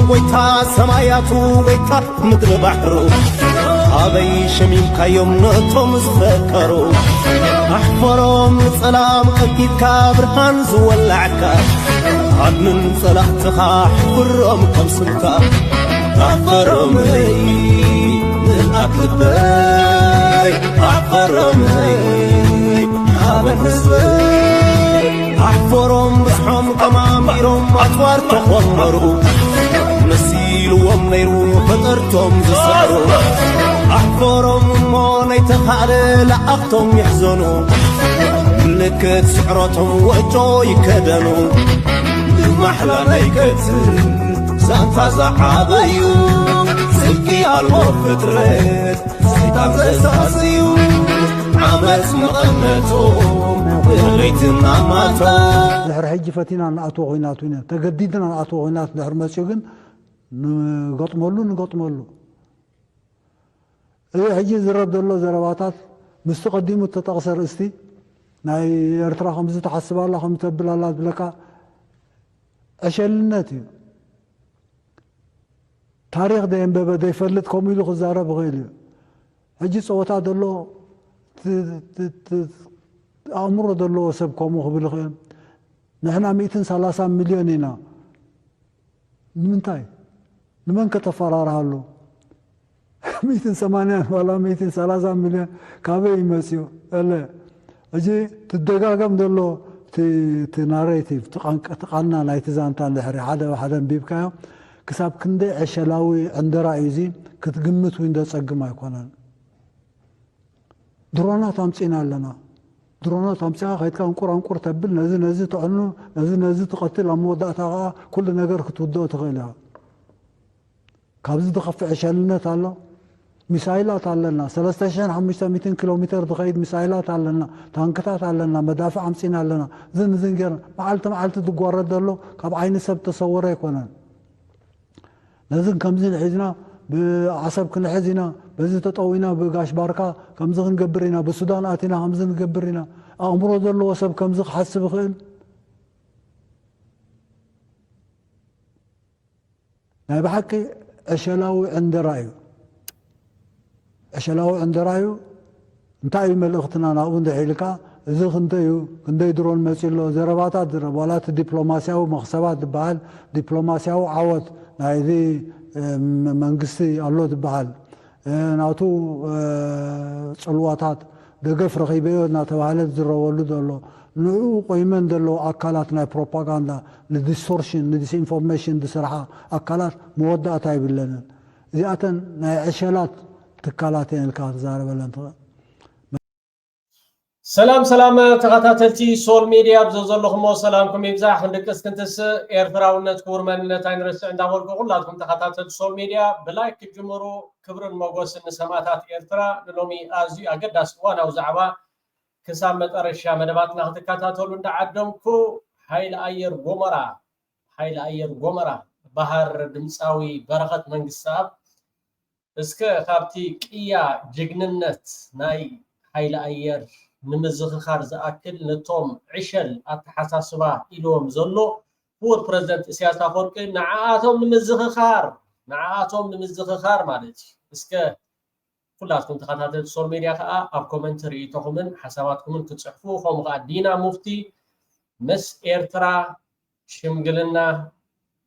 ጎይታ ሰማያቱ፣ ጎይታ ምድሪ ባሕሩ፣ ኣበይ ሸሚምካዮም ነቶም ዝፈከሩ? ኣሕፈሮም ንጸላም ቀዲድካ፣ ብርሃን ዝወላዕካ፣ ኣድንን ጸላእትኻ፣ ኣሕፍሮም ከም ስምካ። ኣሕፈሮመይ፣ ንኣብ ልበይ፣ ኣሕፈሮመይ፣ ኣበን ህዝበይ። ኣሕፈሮም ብዝሖም ቀማሚሮም ኣጽዋር ተኾመሩ። መሲልዎም ነይሩ ፈጠርቶም ዝሰሩ። ኣሕፈሮም እሞ ናይተኻእለ ለኣኽቶም ይሕዘኑ። ምልክት ስዕረቶም ወጮ ይከደኑ። ንማሕላ ናይ ገጽ ዛንታ ዝዓበዩ። ጽልቂ ኣልቦ ፍጥረት ሰይጣን ዘሳስዩ። ዓመጽ መቐነቶም ብለይትና ማታ። ድሕሪ ሕጂ ፈቲና ንኣትዎ ኹናት እውን ተገዲድና ንኣትዎ ኹናት ድሕሪ መፅኡ ግን ንገጥመሉ ንገጥመሉ። እዚ ሕጂ ዝረብ ዘሎ ዘረባታት ምስቲ ቀዲሙ እተጠቕሰ ርእስቲ ናይ ኤርትራ ከምዚ ትሓስብ ኣላ ከም ተብል ኣላ ዝብለካ ዕሸልነት እዩ። ታሪኽ ደየንበበ ደይፈልጥ ከምኡ ኢሉ ክዛረብ ይኽእል እዩ። ሕጂ ፀወታ ዘሎ ት- ት- ት- ኣእምሮ ዘለዎ ሰብ ከምኡ ክብል ይኽእል። ንሕና ሚእትን ሰላሳን ሚልዮን ኢና። ንምንታይ? ንመን ከተፈራርሃሉ? ሚእትን ሰማንያን ዋላ ሚእትን ሰላሳን ሚልዮን ካበይ ይመፅኡ? እለ እዚ ትደጋገም ዘሎ እቲ ናሬቲቭ፣ እቲ ቃና ናይቲ ዛንታ እንድሕሪ ሓደ ብሓደ ኣንቢብካዮ ክሳብ ክንደይ ዕሸላዊ ዕንደራ እዩ እዚ ክትግምት እውን ዘፀግም ኣይኮነን። ድሮናት ኣምፂና ኣለና። ድሮናት ኣምፂኻ ከይድካ እንቁር ኣንቁር ተብል፣ ነዚ ነዚ ተዕኑ፣ ነዚ ነዚ ትቐትል፣ ኣብ መወዳእታ ከዓ ኩሉ ነገር ክትውድኦ ትኽእል ኢኻ። ካብዚ ዝኸፍእ ዕሸልነት ኣሎ? ሚሳይላት ኣለና፣ ሰለስተ ሽሕን ሓሙሽተ ሚእትን ኪሎ ሜትር ዝኸይድ ሚሳይላት ኣለና፣ ታንክታት ኣለና፣ መዳፍዕ ኣምፂና ኣለና። ዝን ዝን ጌርና መዓልቲ መዓልቲ ዝጓረድ ዘሎ ካብ ዓይኒ ሰብ ተሰወረ ኣይኮነን። ነዝን ከምዝን ሒዝና ብዓሰብ ክንሕዝ ኢና፣ በዚ ተጠዊና ብጋሽ ባርካ ከምዚ ክንገብር ኢና፣ ብሱዳን ኣቲና ከምዚ ንገብር ኢና። ኣእምሮ ዘለዎ ሰብ ከምዚ ክሓስብ ይኽእል? ናይ ብሓቂ ዕሸላዊ ዕንደራ እዩ። ዕሸላዊ ዕንደራ እዩ። እንታይ እዩ መልእኽትና ናብኡ እንድሕር ኢልካ፣ እዚ ክንደይ እዩ፣ ክንደይ ድሮን መፂኡ ኣሎ፣ ዘረባታት ዝረብ፣ ዋላ እቲ ዲፕሎማስያዊ መኽሰባት ዝበሃል፣ ዲፕሎማስያዊ ዓወት ናይዚ መንግስቲ ኣሎ ዝበሃል፣ ናቱ ፅልዋታት ደገፍ ረኺበዮ እናተባህለ ዝዝረበሉ ዘሎ፣ ንዕኡ ቆይመን ዘለዎ ኣካላት ናይ ፕሮፓጋንዳ፣ ንዲስቶርሽን ንዲስኢንፎርሜሽን ዝሰርሓ ኣካላት መወዳእታ የብለንን። እዚኣተን ናይ ዕሸላት ትካላት እየን ኢልካ ክትዛረበለን ትኽእል። ሰላም ሰላም ተኸታተልቲ ሶል ሚድያ፣ ኣብ ዘለኹሞ ሰላምኩም ይብዛሕ። ክንድቅስ ክንትስእ ኤርትራውነት ክቡር መንነት ኣይንረስዕ እንዳበልኩ፣ ኩላትኩም ተኸታተልቲ ሶል ሚድያ ብላይክ ክትጅምሩ ክብርን ሞጎስን ንሰማእታት ኤርትራ። ንሎሚ ኣዝዩ ኣገዳሲ እዋናዊ ዛዕባ ክሳብ መጠረሻ መደባትና ክትከታተሉ እንዳዓደምኩ፣ ሓይሊ ኣየር ጎመራ፣ ሓይሊ ኣየር ጎመራ፣ በሃር ድምፃዊ በረኸት መንግስተኣብ፣ እስከ ካብቲ ቅያ ጅግንነት ናይ ሓይሊ ኣየር ንምዝኽኻር ዝኣክል፣ ነቶም ዕሸል ኣተሓሳስባ ኢልዎም ዘሎ ክቡር ፕረዚደንት እስያስ ኣፈወርቂ፣ ንዓኣቶም ንምዝኽኻር፣ ንዓኣቶም ንምዝኽኻር ማለት እዩ። እስከ ኩላትኩም ተኸታተልቲ ሶል ሜድያ ከኣ ኣብ ኮመንት ርእይቶኹምን ሓሳባትኩምን ክትጽሕፉ፣ ከምኡ ከኣ ዲና ሙፍቲ ምስ ኤርትራ ሽምግልና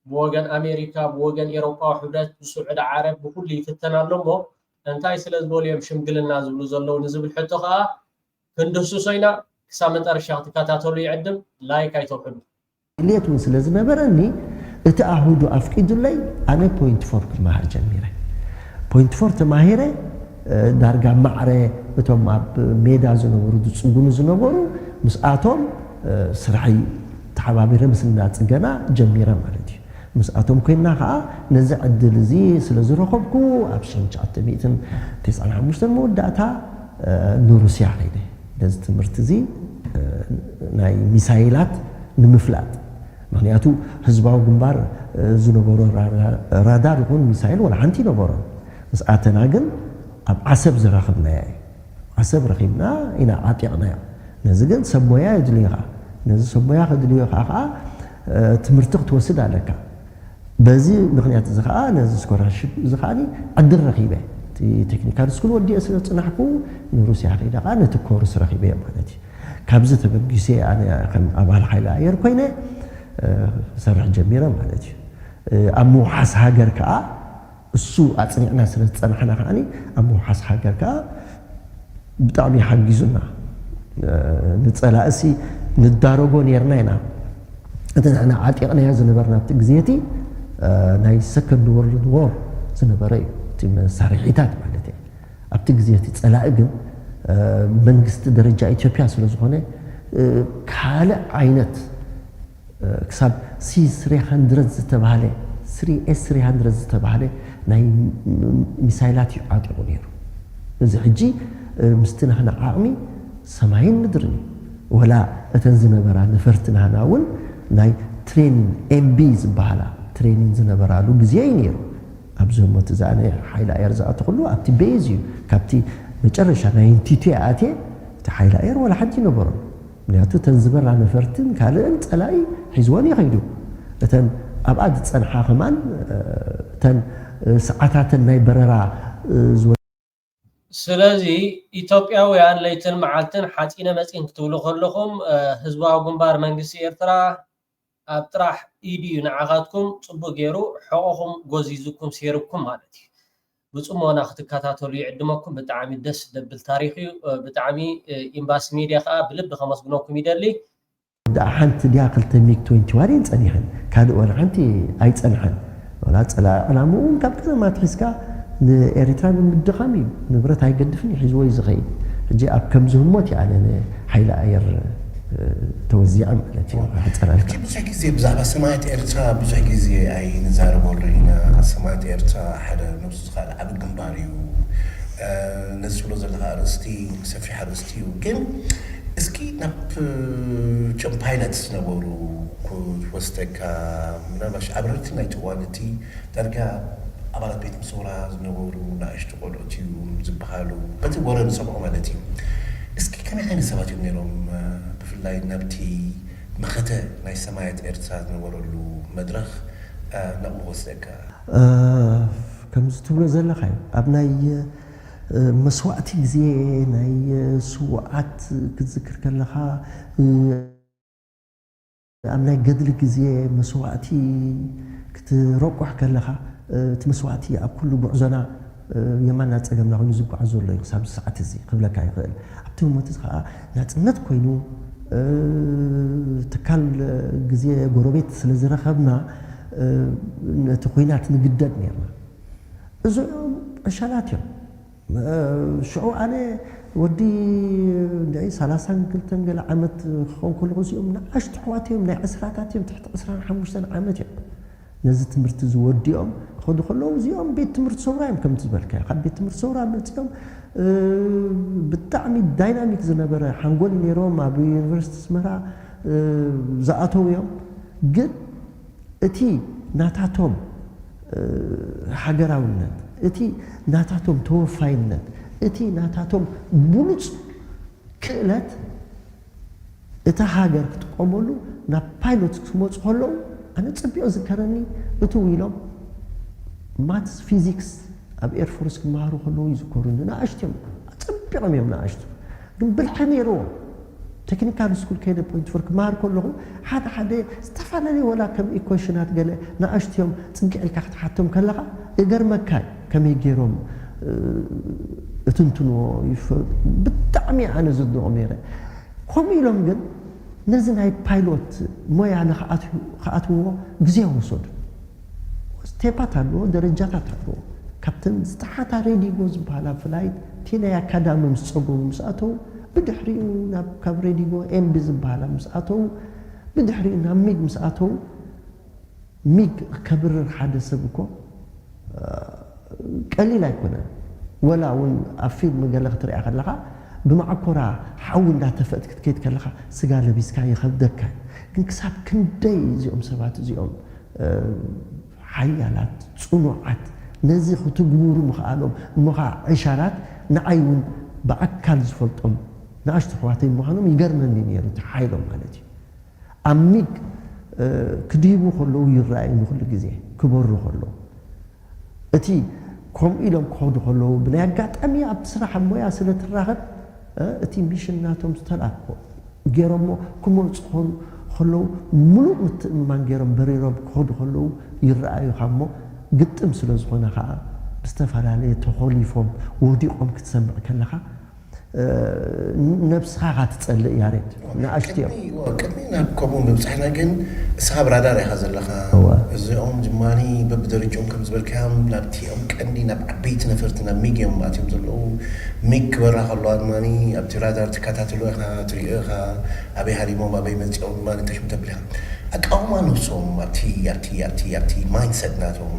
ብወገን ኣሜሪካ፣ ብወገን ኤሮጳዊ ሕብረት፣ ብስዑዲ ዓረብ፣ ብኹሉ ይፍተን ኣሎ እሞ እንታይ ስለ ዝበሉ እዮም ሽምግልና ዝብሉ ዘለዉ ንዝብል ሕቶ ከኣ ክንድህስሶ ኢና። ክሳብ መጠረሻ ክትከታተሉ ይዕድም። ላይክ ኣይተውሕዱ። ድሌት እውን ስለ ዝነበረኒ እቲ ኣህዱ ኣፍቂዱለይ ኣነ ፖይንት ፎር ክመሃር ጀሚረ። ፖይንት ፎር ተማሂረ ዳርጋ ማዕረ እቶም ኣብ ሜዳ ዝነበሩ ዝፅጉኑ ዝነበሩ ምስኣቶም ስርሐይ ተሓባቢረ ምስ እንዳ ፅገና ጀሚረ ማለት እዩ። ምስኣቶም ኮይንና ከዓ ነዚ ዕድል እዚ ስለ ዝረኸብኩ ኣብ ሽሕን ትሽዓተ ሚእትን ተስዓን ሓሙሽተን መወዳእታ ንሩስያ ከይደ። ነዚ ትምህርቲ እዚ ናይ ሚሳይላት ንምፍላጥ ምክንያቱ ህዝባዊ ግንባር ዝነበሮ ራዳር ይኹን ሚሳይል ወላ ሓንቲ ይነበሮን። ምስ ኣተና ግን ኣብ ዓሰብ ዝረኸብናዮ እዩ። ዓሰብ ረኺብና ኢና ዓጢቕናዮ። ነዚ ግን ሰብ ሞያ የድልዩኻ። ነዚ ሰብ ሞያ ከድልዩኻ ከዓ ትምህርቲ ክትወስድ ኣለካ። በዚ ምኽንያት እዚ ኸዓ ነዚ ስኮላርሺፕ እዚ ኸዓ ዕድል ረኺበ። እቲ ቴክኒካል ስኩል ወዲኤ ስለ ዝፅናሕኩ ንሩስያ ከይደ ኸዓ ነቲ ኮርስ ረኺበዮ ማለት እዩ። ካብዚ ተበጊሰ ኣነ ከም ኣባል ሓይሊ ኣየር ኮይነ ክሰርሕ ጀሚረ ማለት እዩ። ኣብ ምውሓስ ሃገር ከዓ እሱ ኣፅኒዕና ስለ ዝፀናሕና ከዓ ኣብ ምውሓስ ሃገር ከዓ ብጣዕሚ ሓጊዙና። ንፀላእሲ ንዳረጎ ነርና ኢና። እቲ ንሕና ዓጢቕናዮ ዝነበርና ኣብቲ ግዜ እቲ ናይ ሰከንድ ወርልድ ዎር ዝነበረ እዩ፣ እቲ መሳርሒታት ማለት እዩ። ኣብቲ ግዜ እቲ ፀላኢ ግን መንግስቲ ደረጃ ኢትዮጵያ ስለ ዝኾነ ካልእ ዓይነት ክሳብ ሲ ስሪ ሃንድረድ ዝተባህለ ስሪ ኤስ ስሪ ሃንድረድ ዝተባህለ ናይ ሚሳይላት እዩ ዓጢቑ ነይሩ። እዚ ሕጂ ምስቲ ናህና ዓቕሚ ሰማይን ምድርን እዩ። ወላ እተን ዝነበራ ነፈርቲ ናህና እውን ናይ ትሬኒን ኤምቢ ዝበሃላ ትሬኒን ዝነበራሉ ግዜ እዩ ነይሩ። ኣብዚ ህሞት እዚ ኣነ ሓይሊ ኣየር ዝኣተኹሉ ኣብቲ ቤዝ እዩ። ካብቲ መጨረሻ ናይ ንቲቱ ኣትየ እቲ ሓይሊ ኣየር ወላ ሓንቲ ይነበሮን። ምክንያቱ እተን ዝበራ ነፈርትን ካልእን ፀላኢ ሒዝወን ይኸይዱ። እተን ኣብኣ ዝፀንሓ ከማን እተን ሰዓታተን ናይ በረራ ዝወ ስለዚ ኢትዮጵያውያን ለይትን መዓልትን ሓፂነ መፂን ክትብሉ ከለኹም ህዝባዊ ግንባር መንግስቲ ኤርትራ ኣብ ጥራሕ ኢዱ እዩ ንዓኻትኩም ፅቡቅ ገይሩ ሕቆኹም ጎዚዙኩም ሴሩኩም ማለት እዩ። ብፅሞና ክትከታተሉ ይዕድመኩም። ብጣዕሚ ደስ ደብል ታሪክ እዩ። ብጣዕሚ ኢምባሲ ሚድያ ከዓ ብልቢ ከመስግነኩም ይደሊ። ወዲ ሓንቲ ድያ ክልተ ሚግ ትወንቲ ዋን እየን ፀኒሐን፣ ካልእ ዋላ ሓንቲ ኣይፀንሐን። ወላ ፀላኢ ዕላምኡ እውን ካብ ቀደም ኣትሒዝካ ንኤሪትራ ንምድኻም እዩ። ንብረት ኣይገድፍን እዩ ሒዝዎ እዩ ዝኸይድ። ሕጂ ኣብ ከምዚ ህሞት እየ ኣነ ንሓይሊ ኣየር ተወዚዐ ማለት እዩ። ሕፀር ኣልካ ብዙሕ ግዜ ብዛዕባ ሰማያት ኤርትራ ብዙሕ ግዜ ኣይንዛረበሉ ኢና። ሰማያት ኤርትራ ሓደ ነብሱ ዝኸኣለ ዓቢ ግንባር እዩ። ነዚ ትብሎ ዘለኻ ኣርእስቲ ሰፊሕ ኣርእስቲ እዩ። ግን እስኪ ናብ ቶም ፓይለት ዝነበሩ ክወስደካ፣ ምናልባሽ ኣብረርቲ ናይቲ እዋን እቲ ዳርጋ ኣባላት ቤት ምሰውራ ዝነበሩ ንኣሽቱ ቆልዑት እዩ ዝበሃሉ፣ በቲ ወረ ንሰምዖ ማለት እዩ። እስኪ ከመይ ዓይነት ሰባት እዮም ነይሮም? ብፍላይ ናብቲ መኸተ ናይ ሰማያት ኤርትራ ዝነበረሉ መድረኽ ናብኡ ክወስደካ። ከምዚ ትብሎ ዘለኻ እዩ። ኣብ ናይ መስዋእቲ ግዜ ናይ ስውኣት ክትዝክር ከለኻ ኣብ ናይ ገድሊ ግዜ መስዋእቲ ክትረቁሕ ከለኻ እቲ መስዋእቲ ኣብ ኩሉ ጉዕዞና የማና ፀገምና ኮይኑ ዝጓዓዝ ዘሎ እዩ ክሳብ ሰዓት እዚ ክብለካ ይኽእል። ኣብቲ ህሞት እዚ ከዓ ናፅነት ኮይኑ ትካል ግዜ ጎረቤት ስለ ዝረኸብና ነቲ ኩናት ንግደድ ነርና። እዚኦም ዕሸላት እዮም። ሽዑ ኣነ ወዲ እንድዒ ሰላሳን ክልተን ገለ ዓመት ክኸውን ከለኹ እዚኦም ንኣሽቱ ኣሕዋት እዮም፣ ናይ ዕስራታት እዮም፣ ትሕቲ ዕስራን ሓሙሽተን ዓመት እዮም። ነዚ ትምህርቲ ዝወዲኦም ክኸዱ ከለዉ እዚኦም ቤት ትምህርቲ ሰውራ እዮም ከምቲ ዝበልካዮ። ካብ ቤት ትምህርቲ ሰውራ መፂኦም ብጣዕሚ ዳይናሚክ ዝነበረ ሓንጎል ነይሮም ኣብ ዩኒቨርሲቲ ኣስመራ ዝኣተዉ እዮም። ግን እቲ ናታቶም ሃገራውነት፣ እቲ ናታቶም ተወፋይነት፣ እቲ ናታቶም ብሉፅ ክእለት እታ ሃገር ክጥቀመሉ ናብ ፓይሎት ክመፁ ከለዉ ኣነ ፅቢቑ ዝከረኒ እትው ኢሎም ማትስ ፊዚክስ ኣብ ኤርፎርስ ክመሃሩ ከለዉ ይዝከሩኒ። ንኣሽቱ እዮም፣ ፅቢቖም እዮም ንኣሽቱ ግን ብልሒ ነይርዎም። ቴክኒካል ስኩል ከይደ ፖይንት ፎር ክመሃር ከለኹ ሓደ ሓደ ዝተፈላለየ ወላ ከም ኢኮሽናት ገለ ንኣሽቱ እዮም ፅግዕ ኢልካ ክትሓቶም ከለኻ እገርመካ እዩ ከመይ ገይሮም እትንትንዎ ብጣዕሚ ኣነ ዝድንቖም ነይረ። ከምኡ ኢሎም ግን ነዚ ናይ ፓይሎት ሞያ ንክኣትውዎ ግዜ ወሰዱ። ስቴፓት ኣለዎ፣ ደረጃታት ኣለዎ። ካብተን ዝተሓታ ሬዲጎ ዝበሃላ ፍላይት እቲ ናይ ኣካዳሚ ምስ ፀገቡ ምስ ኣተዉ ብድሕሪኡ ናብ ካብ ሬዲጎ ኤምቢ ዝበሃላ ምስ ኣተዉ ብድሕሪኡ ናብ ሚግ ምስ ኣተዉ ሚግ ከብርር ሓደ ሰብ እኮ ቀሊል ኣይኮነን። ወላ እውን ኣብ ፊልም ገለ ክትሪኣ ከለኻ ብማዕኮራ ሓዊ እንዳተፈእት ክትከይድ ከለኻ ስጋ ለቢስካ ይኸብደካ። ግን ክሳብ ክንደይ እዚኦም ሰባት እዚኦም ሓያላት፣ ጽኑዓት፣ ነዚ ክትግብሩ ምኽኣሎም እሞ ኸዓ ዕሻላት ንዓይ እውን ብኣካል ዝፈልጦም ንኣሽቱ ኣሕዋተይ ምዃኖም ይገርመኒ ነይሩ፣ እቲ ሓይሎም ማለት እዩ። ኣብ ሚግ ክድይቡ ከለዉ ይረኣዩ፣ ንኹሉ ግዜ ክበሩ ከለዉ። እቲ ከምኡ ኢሎም ክኸዱ ከለዉ፣ ብናይ ኣጋጣሚ ኣብ ስራሕ ኣብ ሞያ ስለ ትራኸብ፣ እቲ ሚሽን ናቶም ዝተላእኮ ገይሮሞ ክመፁ ከለዉ፣ ምሉእ ምትእምማን ገይሮም በሪሮም ክኸዱ ከለዉ ይረኣዩኻ እሞ፣ ግጥም ስለ ዝኾነ ኸዓ ብዝተፈላለየ ተኾሊፎም ወዲቖም ክትሰምዕ ከለኻ፣ ነብስኻ ኢኻ ትጸልእ ያሬድ። ንኣሽቱ እዮም። ቅድሚ ናብ ከምኡ ምብጻሕና ግን እስኻ ኣብ ራዳር ኢኻ ዘለኻ። እዚኦም ድማ በብደረጅኦም ከም ዝበልካዮም ናብቲኦም ቀንዲ ናብ ዓበይቲ ነፈርቲ ናብ ሚግ እዮም ኣትዮም ዘለዉ። ሚግ ክበራ ከለዋ ድማ ኣብቲ ራዳር ትከታተሎ ኢኻ፣ ትሪኦ ኢኻ። ኣበይ ሃሪሞም ኣበይ መጺኦም ድማ ተሽሙ ተብል ኢኻ። ኣቃውማ ነብሶም ኣብቲ ኣብቲ ኣብቲ ኣብቲ ማይንሰት ናቶም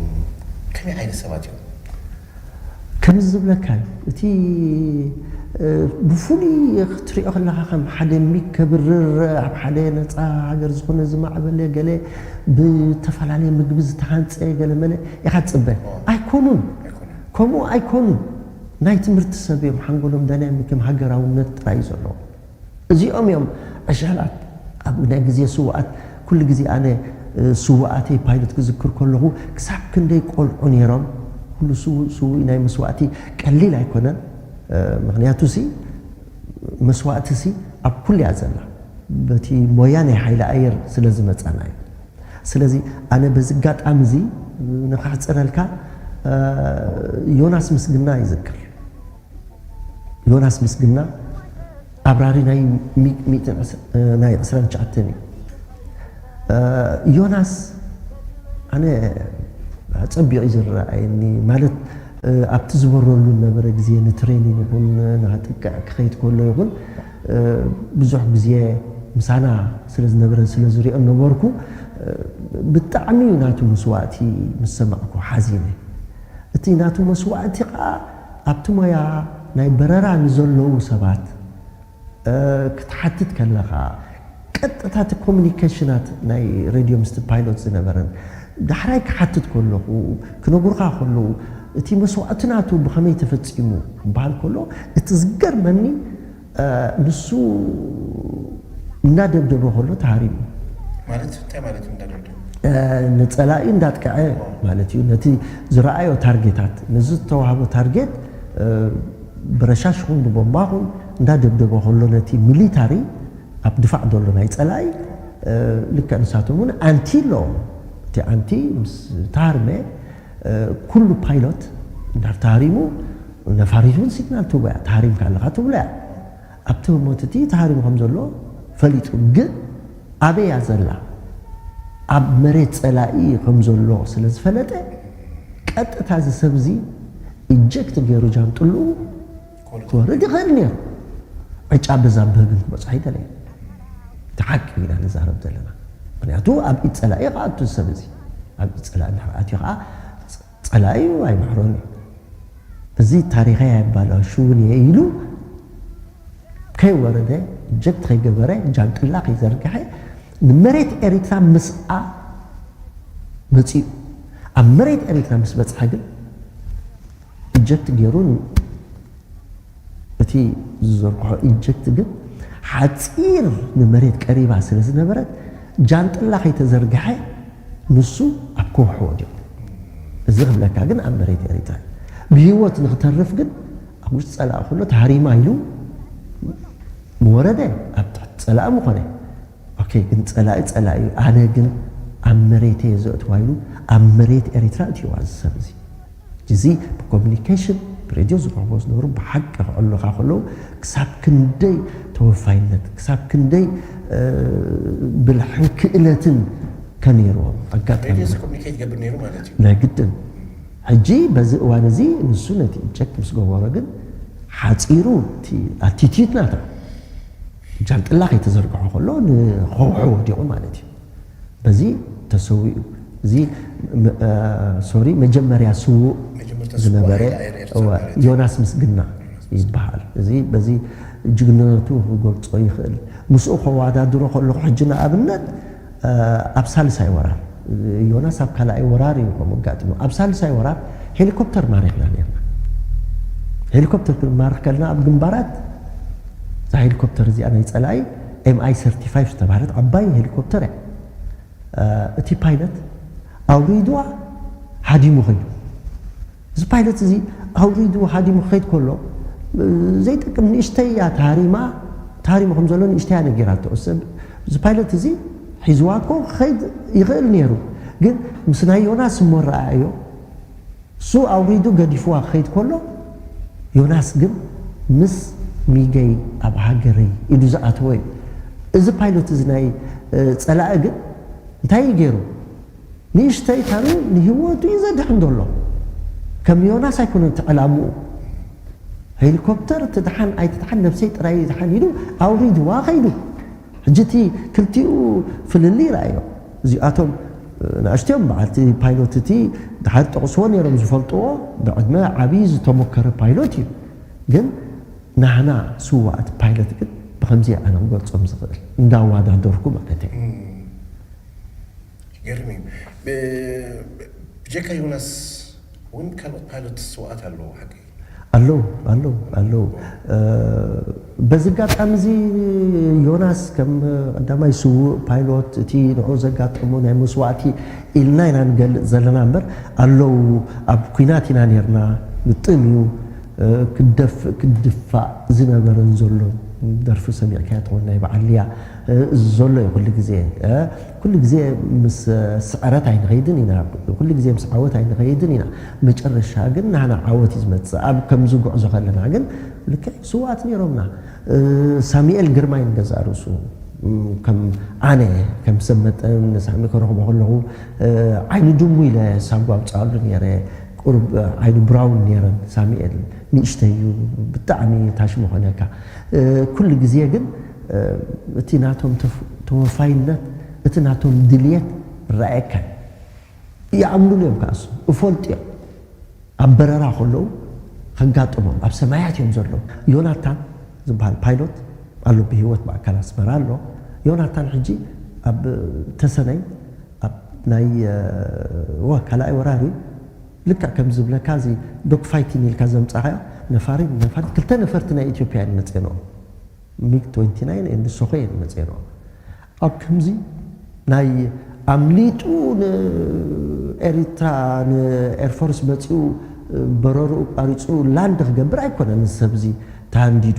ከመይ ዓይነት ሰባት እዮም? ከምዚ ዝብለካ እዩ እቲ ብፍሉይ ክትሪኦ ከለኻ ከም ሓደ ሚግ ከብርር ኣብ ሓደ ነፃ ሃገር ዝኾነ ዝማዕበለ ገለ ብተፈላለየ ምግቢ ዝተሃንፀ ገለ መለ ኢኻ ትፅበ ኣይኮኑን ከምኡ ኣይኮኑን ናይ ትምህርቲ ሰብ እዮም ሓንጎሎም ዳይናሚክ እዮም ሃገራውነት ጥራይ እዩ ዘለዎ እዚኦም እዮም ዕሸላት ኣብ ናይ ግዜ ስውኣት ኩሉ ግዜ ኣነ ስውኣተይ ፓይለት ክዝክር ከለኹ ክሳብ ክንደይ ቆልዑ ነይሮም ኩሉ ስውእ ስውእ ናይ መስዋእቲ ቀሊል ኣይኮነን ምክንያቱ ሲ መስዋእቲ ሲ ኣብ ኩሉ እያ ዘላ በቲ ሞያ ናይ ሓይሊ ኣየር ስለ ዝመፀና እዩ ስለዚ ኣነ በዚ ኣጋጣሚ እዚ ንክሕፅረልካ ዮናስ ምስግና ይዝክር ዮናስ ምስግና ኣብራሪ ናይ ሚግ ሚእትን ዕስ- ናይ ዕስራን ትሽዓተን እዩ። ዮናስ ኣነ ጸቢቑ እዩ ዝረኣየኒ ማለት ኣብቲ ዝበረሉ ነበረ ግዜ ንትሬኒን ይኹን ንኸጥቅዕ ክኸይድ ከሎ ይኹን ብዙሕ ግዜ ምሳና ስለ ዝነበረ ስለ ዝሪኦ ነበርኩ ብጣዕሚ እዩ ናቱ መስዋእቲ ምስ ሰማዕኩ ሓዚነ። እቲ ናቱ መስዋእቲ ኸኣ ኣብቲ ሞያ ናይ በረራ ንዘለዉ ሰባት ክትሓትት ከለኻ ቀጥታ እቲ ኮሚኒኬሽናት ናይ ሬድዮ ምስቲ ፓይሎት ዝነበረን ዳሕራይ ክሓትት ከለኹ ክነግሩኻ ከለዉ እቲ መስዋእቲ ናቱ ብኸመይ ተፈጺሙ ክበሃል ከሎ እቲ ዝገርመኒ ንሱ እናደብደበ ከሎ ተሃሪሙ ማለት እንታይ ማለት እዩ እንዳደብደበ ንጸላኢ እንዳጥቅዐ ማለት እዩ ነቲ ዝረኣዮ ታርጌታት ነዚ ዝተዋህቦ ታርጌት ብረሻሽ ኹን ብቦምባ ኹን እንዳደብደበ ከሎ ነቲ ሚሊታሪ ኣብ ድፋዕ ዘሎ ናይ ጸላኢ ልክዕ ንሳቶም እውን ኣንቲ ኣለዎም እቲ ኣንቲ ምስ ተሃርመ ኩሉ ፓይሎት እንዳተሃሪሙ ነፋሪት እውን ሲግናል ትህቦ እያ ተሃሪምካ ኣለኻ ትብሎ እያ ኣብቲ ህሞት እቲ ተሃሪሙ ከም ዘሎ ፈሊጡ ግን ኣበይ እያ ዘላ ኣብ መሬት ጸላኢ ከም ዘሎ ስለ ዝፈለጠ ቀጥታ እዚ ሰብ እዚ ኢጀክት ገይሩ ጃንጥልኡ ክወርድ ይኽእል ነይሩ ዕጫ በዛ ብህግን ክበፅሖ ኣይደለየ እቲ ሓቂ ኢና ንዛረብ ዘለና ምክንያቱ ኣብ ኢድ ጸላኢ ከኣቱ ሰብ እዚ ኣብ ኢድ ጸላኢ እንድሕር ኣትዩ ከዓ ጸላኢ ኣይምሕሮን እዩ እዚ ታሪኸይ ኣይባላሽውን እየ ኢሉ ከይወረደ ጀክት ከይገበረ ጃንጥላ ከይዘርግሐ ንመሬት ኤሪትራ ምስኣ መፂኡ ኣብ መሬት ኤሪትራ ምስ በፅሐ ግን ኢጀክት ገይሩ እቲ ዝዘርግሖ ኢጀክት ግን ሓፂር ንመሬት ቀሪባ ስለ ዝነበረት ጃንጥላ ከይተዘርግሐ ንሱ ኣብ ከውሒ ወዲቑ እዚ ክብለካ ግን ኣብ መሬት ኤሪትራ ብሂወት ንክተርፍ ግን ኣብ ውሽጢ ፀላኢ ከሎ ተሃሪማ ኢሉ ምወረደ ኣብ ትሕቲ ፀላኢ ምኾነ ኦኬ ግን ፀላኢ ፀላኢ እዩ ኣነ ግን ኣብ መሬተ እየ ዘእትዋ ኢሉ ኣብ መሬት ኤሪትራ እትዋ እዚ ሰብ እዚ እዚ ብኮሚኒኬሽን ብሬድዮ ዝረኽቦ ዝነበሩ ብሓቂ ክዕሉኻ ከለዉ ክሳብ ክንደይ ተወፋይነት ክሳብ ክንደይ ብልሕን ክእለትን ከነይርዎም ኣጋጣሚ ናይ ግድን ሕጂ በዚ እዋን እዚ ንሱ ነቲ ኢጀክት ምስ ገበሮ ግን ሓፂሩ እቲ ኣቲቲዩድ ናታ ጃንጥላ ከይተዘርግሖ ከሎ ንኸውሒ ወዲቑ ማለት እዩ በዚ ተሰዊኡ እዚ ሶሪ መጀመርያ ስዉእ ዝነበረ ዮናስ ምስግና ይበሃል እዚ በዚ ጅግንነቱ ክገልፆ ይኽእል ምስኡ ከወዳድሮ ከለኹ ሕጂ ንኣብነት ኣብ ሳልሳይ ወራር ዮናስ ኣብ ካልኣይ ወራር እዩ ከምኡ ኣጋጢሙ ኣብ ሳልሳይ ወራር ሄሊኮፕተር ማሪኽና ነርና ሄሊኮፕተር ክንማርኽ ከለና ኣብ ግንባራት እዛ ሄሊኮፕተር እዚኣ ናይ ፀላኢ ኤምኣይ ሰርቲፋይቭ ዝተባህለት ዓባይ ሄሊኮፕተር እያ እቲ ፓይለት ኣውሪድዋ ሃዲሙ ኸይዱ። እዚ ፓይለት እዚ ኣውሪዱ ሃዲሙ ክኸይድ ከሎ ዘይጠቅም ንእሽተይ እያ ታሪማ፣ ታሪሙ ከም ዘሎ ንእሽተይ እያ ነጊራቶ። ሰብ እዚ ፓይለት እዚ ሒዝዋ እኮ ክኸይድ ይኽእል ነይሩ፣ ግን ምስ ናይ ዮናስ እሞ ረኣዮ እሱ ኣውሪዱ ገዲፍዋ ክኸይድ ከሎ፣ ዮናስ ግን ምስ ሚገይ ኣብ ሃገረይ ኢሉ ዝኣተወ እዩ። እዚ ፓይሎት እዚ ናይ ጸላኢ ግን እንታይ እዩ ገይሩ? ንእሽተይ ታኑ ንህይወቱ እዩ ዘድሕን ዘሎ። ከም ዮናስ ኣይኮነን እቲ ዕላምኡ። ሄሊኮፕተር ትድሓን ኣይትድሓን ነብሰይ ጥራይ ይድሓን ኢሉ ኣውሪድዋ ኸይዱ። ሕጂ እቲ ክልቲኡ ፍልልይ ይረኣዮ። እዚኣቶም ንኣሽትዮም በዓልቲ ፓይሎት እቲ ድሓር ጠቕስዎ ነይሮም ዝፈልጥዎ ብዕድመ ዓብዪ ዝተሞከረ ፓይሎት እዩ። ግን ናህና ስዋእቲ ፓይለት ግን ብኸምዚ ኣነ ክገልጾም ዝኽእል እንዳዋዳደርኩ ማለት እዩ። ይገርም እዩ። ብጀካ ዮናስ እውን ካልኦት ፓይሎት ስዋእት ኣለዉ ሓቂ ኣለዉ ኣለዉ ኣለዉ። በዚ ኣጋጣሚ እዚ ዮናስ ከም ቀዳማይ ስዉእ ፓይሎት እቲ ንዑ ዘጋጠሞ ናይ መስዋእቲ ኢልና ኢና ንገልጽ ዘለና እምበር ኣለዉ። ኣብ ኩናት ኢና ነርና። ግጥም እዩ። ክደፍእ ክድፋእ ዝነበረን ዘሎ ደርፊ ሰሚዕካያ ትኾን ናይ በዓል ልያ ዘሎ እዩ። ኩሉ ግዜ ኩሉ ግዜ ምስ ስዕረት ኣይንኸይድን ኢና። ኩሉ ግዜ ምስ ዓወት ኣይንኸይድን ኢና። መጨረሻ ግን ናህና ዓወት እዩ ዝመፅእ። ኣብ ከምዚ ጉዕዞ ከለና ግን ልክዕ ስዋት ነይሮምና። ሳሚኤል ግርማይ ንገዛ ርእሱ ከም ኣነ ከም ሰብ መጠን ሳሚ ከረኽቦ ከለኹ ዓይኒ ድሙ ኢለ ሳጓ ኣውፅኣሉ ነይረ። ቁሩብ ዓይኒ ብራውን ነይረን ሳሚኤል ንእሽተይ እዩ ብጣዕሚ ታሽሙ ኮነካ። ኩሉ ግዜ ግን እቲ ናቶም ተወፋይነት እቲ ናቶም ድልየት ረኣየካ ይኣምኑሉ እዮም። ከኣሱ እፈልጡ እዮም ኣብ በረራ ከለዉ ከጋጥሞም ኣብ ሰማያት እዮም ዘለዉ። ዮናታን ዝበሃል ፓይሎት ኣሎ ብህይወት ብኣካል ኣስመራ ኣሎ። ዮናታን ሕጂ ኣብ ተሰነይ ኣብ ናይ ካልኣይ ወራሪ ልክዕ ከም ዝብለካ እዚ ዶክ ፋይቲን ኢልካ ዘምፃኻዮ ነፋሪት ነፋሪት ክልተ ነፈርቲ ናይ ኢትዮጵያ እየን መፅኤንኦም ሚግ ትወንቲ ናይን ኤንድ ሶኾ እየን መፅኤንኦም። ኣብ ከምዚ ናይ ኣምሊጡ ንኤሪትራ ንኤርፎርስ መፂኡ በረርኡ ቋሪፁ ላንድ ክገብር ኣይኮነን እዚ ሰብ እዚ ተሃንዲዱ።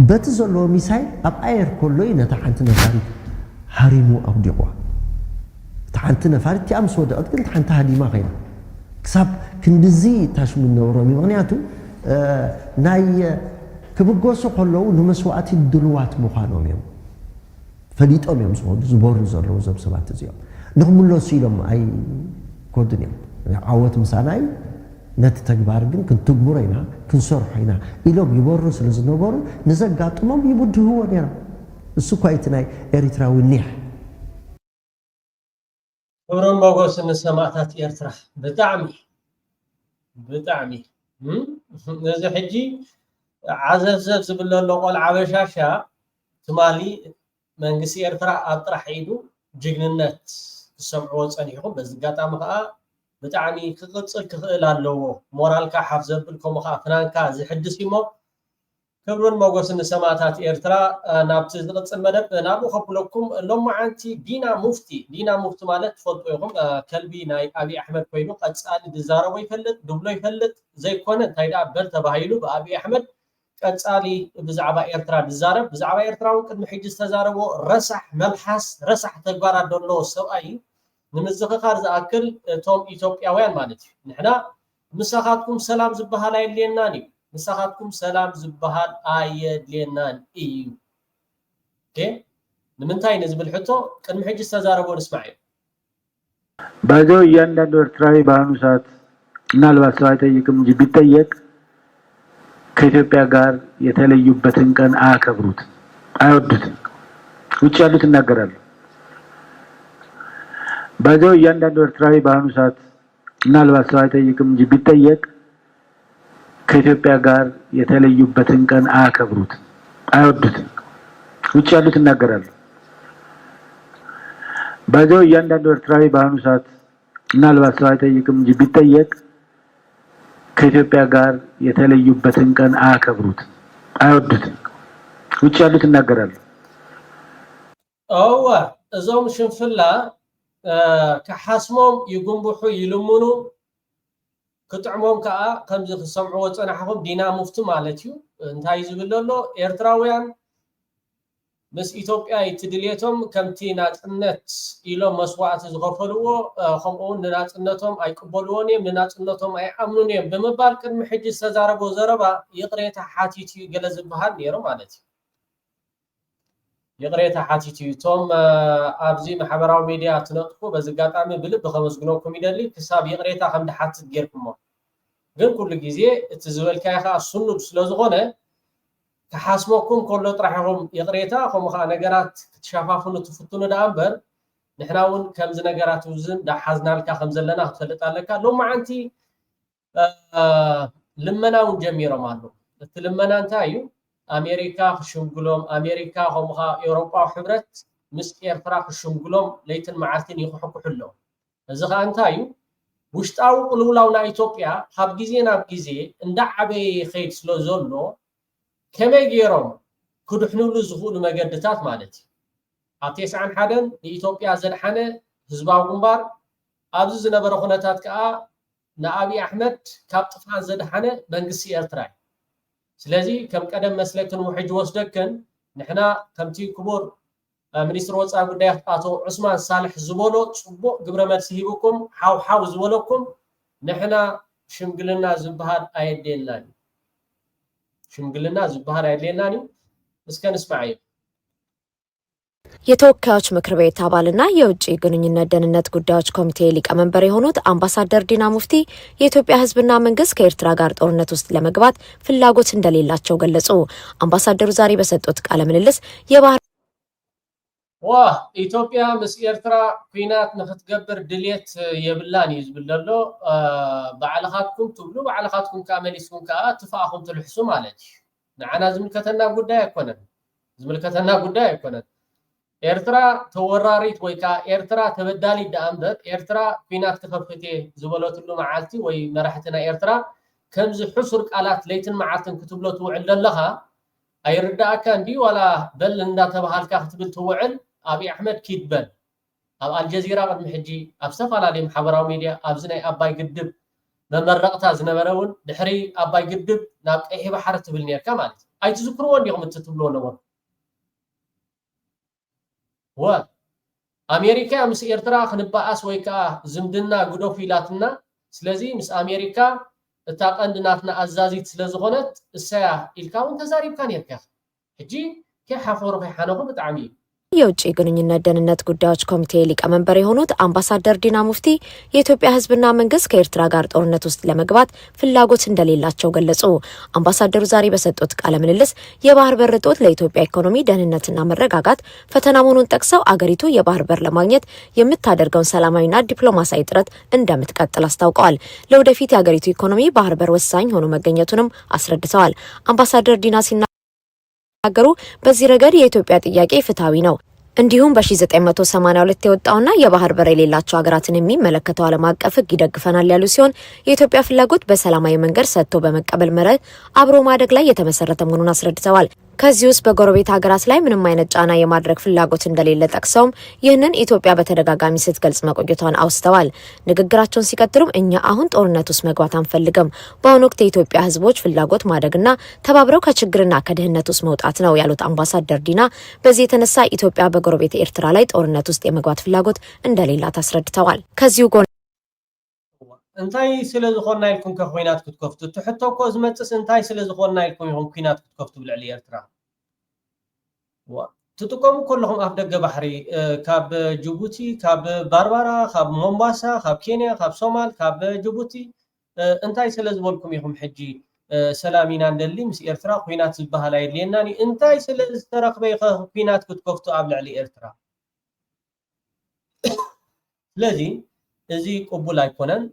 በቲ ዘለዎ ሚሳይል ኣብ ኣየር ከሎ እዩ ነታ ሓንቲ ነፋሪት ሃሪሙ ኣውዲቑዋ። እታ ሓንቲ ነፋሪት እቲኣ ምስ ወደቐት ግን እታ ሓንቲ ሃዲማ ኸይዳ። ክሳብ ክንድዚ ታሽሙ ነብሮም እዩ። ምኽንያቱ ናይ ክብገሱ ከለዉ ንመስዋእቲ ድልዋት ምዃኖም እዮም ፈሊጦም እዮም ዝኸዱ ዝበሩ ዘለዉ እዞም ሰባት እዚኦም። ንኽምለሱ ኢሎም ኣይከዱን እዮም። ዓወት ምሳና እዩ። ነቲ ተግባር ግን ክንትግብሮ ኢና ክንሰርሖ ኢና ኢሎም ይበሩ ስለ ዝነበሩ ንዘጋጥሞም ይብድህዎ ነይሮም። እሱ እኳ እቲ ናይ ኤሪትራዊ ኒሕ ክብርን ሞጎስን ንሰማእታት ኤርትራ። ብጣዕሚ ብጣዕሚ እዚ ሕጂ ዓዘፍዘፍ ዝብል ዘሎ ቆልዓ በሻሻ ትማሊ መንግስቲ ኤርትራ ኣብ ጥራሕ ኢዱ ጅግንነት ክሰምዕዎ ጸኒሕኩም። በዚ ኣጋጣሚ ከዓ ብጣዕሚ ክቕጽል ክኽእል ኣለዎ። ሞራልካ ሓፍ ዘብል ከምኡ ከዓ ፍናንካ ዝሕድስ እዩ እሞ ክብርን ሞጎስን ንሰማእታት ኤርትራ። ናብቲ ዝቕጽል መደብ ናብኡ ከብለኩም። ሎማዓንቲ ዲና ሙፍቲ፣ ዲና ሙፍቲ ማለት ትፈልጡ ኢኹም፣ ከልቢ ናይ ኣብይ ኣሕመድ ኮይኑ ቀጻሊ ዝዛረቦ ይፈልጥ፣ ድብሎ ይፈልጥ ዘይኮነ እንታይ ደኣ በል ተባሂሉ ብኣብይ ኣሕመድ ቀጻሊ ብዛዕባ ኤርትራ ዝዛረብ፣ ብዛዕባ ኤርትራ እውን ቅድሚ ሕጂ ዝተዛረቦ ረሳሕ መልሓስ፣ ረሳሕ ተግባራት ዘለዎ ሰብኣይ እዩ። ንምዝኽኻር ዝኣክል እቶም ኢትዮጵያውያን ማለት እዩ። ንሕና ምሳኻትኩም ሰላም ዝበሃል ኣየድልየናን እዩ። ምሳኻትኩም ሰላም ዝበሃል ኣየድልየናን እዩ። ኦኬ? ንምንታይ ንዝብል ሕቶ ቅድሚ ሕጂ ዝተዛረቦ ንስማዕ እዩ። ባይዘው እያንዳንዱ ኤርትራዊ በአሁኑ ሰዓት ምናልባት ሰው አይጠይቅም እንጂ ቢጠየቅ ከኢትዮጵያ ጋር የተለዩበትን ቀን አያከብሩትም፣ አይወዱትም። ውጭ ያሉት ይናገራሉ። ባይዘው እያንዳንዱ ኤርትራዊ በአሁኑ ሰዓት ምናልባት ሰው አይጠይቅም እንጂ ቢጠየቅ ከኢትዮጵያ ጋር የተለዩበትን ቀን አያከብሩትም፣ አይወዱትም። ውጭ ያሉት ይናገራሉ። ባይዘው እያንዳንዱ ኤርትራዊ በአሁኑ ሰዓት ምናልባት ሰው አይጠይቅም እንጂ ቢጠየቅ ከኢትዮጵያ ጋር የተለዩበትን ቀን አያከብሩትም፣ አይወዱትም። ውጭ ያሉት ይናገራሉ። እወ እዞም ሽንፍላ ክሓስሞም ይጉንብሑ፣ ይልምኑ፣ ክጥዕሞም ከዓ ከምዚ ክሰምዕዎ ዝፀናሕኹም ዲና ሙፍቲ ማለት እዩ። እንታይ ዝብል ዘሎ? ኤርትራውያን ምስ ኢትዮጵያ እቲ ድልየቶም ከምቲ ናፅነት ኢሎም መስዋእቲ ዝኸፈልዎ ከምኡ እውን ንናፅነቶም ኣይቅበልዎን እዮም፣ ንናፅነቶም ኣይኣምኑን እዮም ብምባል ቅድሚ ሕጂ ዝተዛረቦ ዘረባ ይቕሬታ ሓቲቱ እዩ ገለ ዝበሃል ነይሩ ማለት እዩ። ይቕሬታ ሓቲቱ እዩ። እቶም ኣብዚ ማሕበራዊ ሚድያ ትነጥፉ በዚ ኣጋጣሚ ብልቢ ከመስግነኩም ይደሊ። ክሳብ ይቕሬታ ከም ድሓትት ጌርኩሞ፣ ግን ኩሉ ግዜ እቲ ዝበልካዮ ከዓ ስኑድ ስለዝኾነ ክሓስመኩም ከሎ ጥራሕ ኢኹም ይቕሬታ ከምኡ ከዓ ነገራት ክትሸፋፍኑ ትፍትኑ ደኣ እምበር ንሕና እውን ከምዚ ነገራት እዚ እንዳሓዝናልካ ከም ዘለና ክትፈልጥ ኣለካ። ሎማዓንቲ ልመና እውን ጀሚሮም ኣለዉ። እቲ ልመና እንታይ እዩ? ኣሜሪካ ክሽምግሎም፣ ኣሜሪካ ከምኡ ከዓ ኤውሮጳዊ ሕብረት ምስ ኤርትራ ክሽምግሎም ለይትን መዓልትን ይኹሕኩሑ ኣለዉ። እዚ ከዓ እንታይ እዩ? ውሽጣዊ ቅልውላው ናይ ኢትዮጵያ ካብ ግዜ ናብ ግዜ እንዳዓበየ ይኸይድ ስለ ዘሎ ከመይ ገይሮም ክድሕንሉ ዝኽእሉ መገድታት ማለት እዩ። ኣብ ተስዓን ሓደን ንኢትዮጵያ ዘድሓነ ህዝባዊ ግንባር ኣብዚ ዝነበረ ኩነታት ከዓ ንኣብይ ኣሕመድ ካብ ጥፍኣት ዘድሓነ መንግስቲ ኤርትራ እዩ። ስለዚ ከም ቀደም መስለክን ውሕጅ ወስደክን ንሕና ከምቲ ክቡር ሚኒስትር ወፃኢ ጉዳያት ኣቶ ዑስማን ሳልሕ ዝበሎ ፅቡቕ ግብረ መልሲ ሂብኩም ሓው ሓው ዝበለኩም ንሕና ሽምግልና ዝበሃል ኣየድልየናን እዩ። ሽምግልና ዝበሃል ኣየድልየናን እዩ። እስከ ንስማዓዮ። የተወካዮች ምክር ቤት አባልና የውጭ ግንኙነት ደህንነት ጉዳዮች ኮሚቴ ሊቀመንበር የሆኑት አምባሳደር ዲና ሙፍቲ የኢትዮጵያ ሕዝብና መንግስት ከኤርትራ ጋር ጦርነት ውስጥ ለመግባት ፍላጎት እንደሌላቸው ገለጹ። አምባሳደሩ ዛሬ በሰጡት ቃለ ምልልስ የባህር ዋ ኢትዮጵያ ምስ ኤርትራ ኩናት ንክትገብር ድልየት የብላን እዩ ዝብል ዘሎ። ባዕልኻትኩም ትብሉ፣ ባዕልኻትኩም ከዓ መሊስኩም ከዓ ትፋእኹም ትልሕሱ ማለት እዩ። ንዓና ዝምልከተና ጉዳይ ኣይኮነን፣ ዝምልከተና ጉዳይ ኣይኮነን። ኤርትራ ተወራሪት ወይ ከዓ ኤርትራ ተበዳሊት ደኣ እምበር ኤርትራ ኩናት ክኸፍት እየ ዝበለትሉ መዓልቲ ወይ መራሕቲ ናይ ኤርትራ ከምዚ ሕሱር ቃላት ለይትን መዓልትን ክትብሎ ትውዕል ዘለኻ ኣይርዳእካ እንዲ ዋላ በል እንዳተባሃልካ ክትብል ትውዕል ኣብይ ኣሕመድ ኪድ በል ኣብ ኣልጀዚራ ቅድሚ ሕጂ ኣብ ዝተፈላለዩ ማሕበራዊ ሚድያ ኣብዚ ናይ ኣባይ ግድብ መመረቕታ ዝነበረ እውን ድሕሪ ኣባይ ግድብ ናብ ቀይሒ ባሕሪ ትብል ነርካ ማለት እዩ ኣይትዝክርዎ እንዲኹም እቲ ትብልዎ ነበሩ ወ ኣሜሪካ ምስ ኤርትራ ክንበኣስ ወይ ከዓ ዝምድና ግደፉ ኢላትና ስለዚ ምስ ኣሜሪካ እታ ቀንዲ ናትና ኣዛዚት ስለዝኾነት እሰያ ኢልካ እውን ተዛሪብካ ነርካ ሕጂ ከይሓፈሩ ከይሓነኹ ብጣዕሚ እዩ የውጭ ግንኙነት ደህንነት ጉዳዮች ኮሚቴ ሊቀመንበር የሆኑት አምባሳደር ዲና ሙፍቲ የኢትዮጵያ ሕዝብና መንግስት ከኤርትራ ጋር ጦርነት ውስጥ ለመግባት ፍላጎት እንደሌላቸው ገለጹ። አምባሳደሩ ዛሬ በሰጡት ቃለ ምልልስ የባህር በር እጦት ለኢትዮጵያ ኢኮኖሚ ደህንነትና መረጋጋት ፈተና መሆኑን ጠቅሰው አገሪቱ የባህር በር ለማግኘት የምታደርገውን ሰላማዊና ዲፕሎማሲያዊ ጥረት እንደምትቀጥል አስታውቀዋል። ለወደፊት የአገሪቱ ኢኮኖሚ ባህር በር ወሳኝ ሆኖ መገኘቱንም አስረድተዋል። አምባሳደር ዲና ሲናገሩ በዚህ ረገድ የኢትዮጵያ ጥያቄ ፍትሐዊ ነው። እንዲሁም በ1982 የወጣውና የባህር በር የሌላቸው ሀገራትን የሚመለከተው ዓለም አቀፍ ህግ ይደግፈናል ያሉ ሲሆን የኢትዮጵያ ፍላጎት በሰላማዊ መንገድ ሰጥቶ በመቀበል መርህ አብሮ ማደግ ላይ የተመሰረተ መሆኑን አስረድተዋል። ከዚህ ውስጥ በጎረቤት ሀገራት ላይ ምንም አይነት ጫና የማድረግ ፍላጎት እንደሌለ ጠቅሰውም ይህንን ኢትዮጵያ በተደጋጋሚ ስትገልጽ መቆየቷን አውስተዋል። ንግግራቸውን ሲቀጥሉም እኛ አሁን ጦርነት ውስጥ መግባት አንፈልግም። በአሁኑ ወቅት የኢትዮጵያ ህዝቦች ፍላጎት ማደግና ተባብረው ከችግርና ከድህነት ውስጥ መውጣት ነው ያሉት አምባሳደር ዲና በዚህ የተነሳ ኢትዮጵያ በጎረቤት ኤርትራ ላይ ጦርነት ውስጥ የመግባት ፍላጎት እንደሌላት አስረድተዋል። ከዚሁ ጎን እንታይ ስለ ዝኾንና ኢልኩም ከ ኩናት ክትከፍቱ? እቲ ሕቶ እኮ ዝመጽስ እንታይ ስለ ዝኾንና ኢልኩም ኢኹም ኩናት ክትከፍቱ ብልዕሊ ኤርትራ? ትጥቀሙ ከለኹም ኣፍ ደገ ባሕሪ ካብ ጅቡቲ፣ ካብ ባርባራ፣ ካብ ሞምባሳ፣ ካብ ኬንያ፣ ካብ ሶማል፣ ካብ ጅቡቲ እንታይ ስለ ዝበልኩም ኢኹም ሕጂ ሰላም ኢና እንደሊ ምስ ኤርትራ ኩናት ዝበሃል ኣየድልየናን እዩ እንታይ ስለ ዝተረኽበ ኢኸ ኩናት ክትከፍቱ ኣብ ልዕሊ ኤርትራ? ስለዚ እዚ ቅቡል ኣይኮነን።